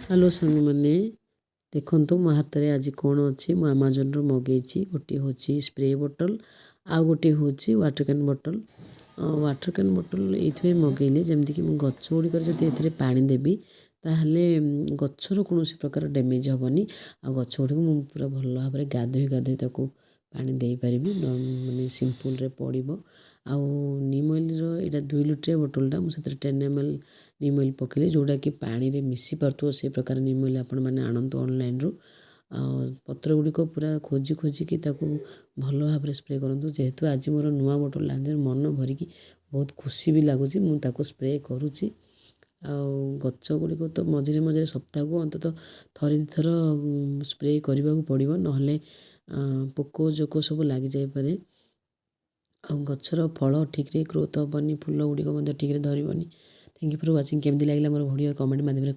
Hello ସାଙ୍ଗମାନେ, ଦେଖନ୍ତୁ ମୋ ହାତରେ ଆଜି କ'ଣ ଅଛି। ମୁଁ ଆମାଜନରୁ ମଗେଇଛି। ଗୋଟିଏ ହେଉଛି ସ୍ପ୍ରେ ବୋଟଲ୍ ଆଉ ଗୋଟିଏ ହେଉଛି water can bottle. Water can bottle ଏଇଥିପାଇଁ ମଗେଇଲି, ଯେମିତିକି ମୁଁ ଗଛ ଗୁଡ଼ିକରେ ଯଦି ଏଥିରେ ପାଣି ଦେବି, ତାହେଲେ ଗଛର କୌଣସି ପ୍ରକାର ଡ୍ୟାମେଜ୍ ହେବନି ଆଉ ଗଛ ଗୁଡ଼ିକୁ ମୁଁ ପୁରା ଭଲ ଭାବରେ ଗାଧୋଇ ଗାଧୋଇ ତାକୁ ପାଣି ଦେଇପାରିବି। ମାନେ ସିମ୍ପୁଲରେ ପଡ଼ିବ। ଆଉ ନିମ୍ ଅଏଲ୍ର ଏଇଟା 2 ଲିଟରିଆ ବୋଟଲ୍ଟା। ମୁଁ ସେଥିରେ 10 ml ନିମ୍ ଅଏଲ୍ ପକାଇଲି। ଯେଉଁଟାକି ପାଣିରେ ମିଶି ପାରୁଥିବ, ସେ ପ୍ରକାର ନିମ୍ ଅଏଲ୍ ଆପଣମାନେ ଆଣନ୍ତୁ ଅନଲାଇନ୍ରୁ। ଆଉ ପତ୍ର ଗୁଡ଼ିକ ପୁରା ଖୋଜି ଖୋଜିକି ତାକୁ ଭଲ ଭାବରେ ସ୍ପ୍ରେ କରନ୍ତୁ। ଯେହେତୁ ଆଜି ମୋର ନୂଆ ବୋଟଲ୍ ଆଣିଲି, ମନ ଭରିକି ବହୁତ ଖୁସି ବି ଲାଗୁଛି। ମୁଁ ତାକୁ ସ୍ପ୍ରେ କରୁଛି। ଆଉ ଗଛ ଗୁଡ଼ିକ ତ ମଝିରେ ମଝିରେ ସପ୍ତାହକୁ ଅନ୍ତତଃ ଥରେ ଦୁଇଥର ସ୍ପ୍ରେ କରିବାକୁ ପଡ଼ିବ, ନହେଲେ ପୋକ ଜୋକ ସବୁ ଲାଗିଯାଇପାରେ ଆଉ ଗଛର ଫଳ ଠିକ୍ରେ ଗ୍ରୋଥ୍ ହେବନି, ଫୁଲ ଗୁଡ଼ିକ ମଧ୍ୟ ଠିକ୍ରେ ଧରିବନି। Thank you for watching. କେମିତି ଲାଗିଲା ମୋର ଭିଡ଼ିଓ, କମେଣ୍ଟ ମାଧ୍ୟମରେ।